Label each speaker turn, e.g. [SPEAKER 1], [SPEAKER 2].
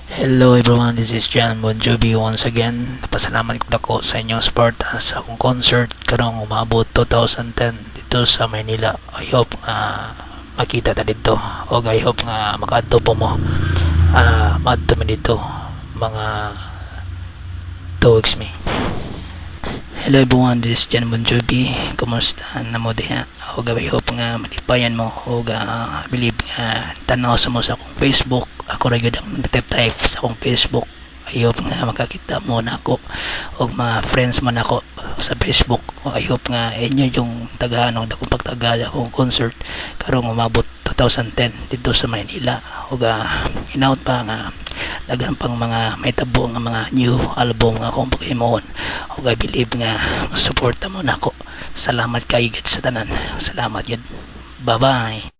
[SPEAKER 1] Hello everyone, this is John Bon Jovi once again. Napasalamat ko dako sa inyong suporta sa akong concert karong umabot 2010 dito sa Maynila. I hope nga makita ta dito o I hope nga makaadto po mo. Maadto mi dito mga 2 weeks mi. Hello everyone, this is John Bon Jovi. Kumusta na mo diha? O I hope nga malipayan mo o believe nga tanaw sa mo sa akong Facebook. Ako ra gyud ang nag-type sa akong Facebook. I hope nga makakita mo na ako o mga friends mo na ako sa Facebook. O I hope nga inyo yung tagahan og dakong pagtaga akong concert karong umabot 2010 dito sa Maynila. O hinaut pa nga daghan pang mga mahitabo nga mga new album nga akong paghimuon. O I believe nga suporta mo nako. Salamat kayo sa tanan. Salamat yun. Bye bye.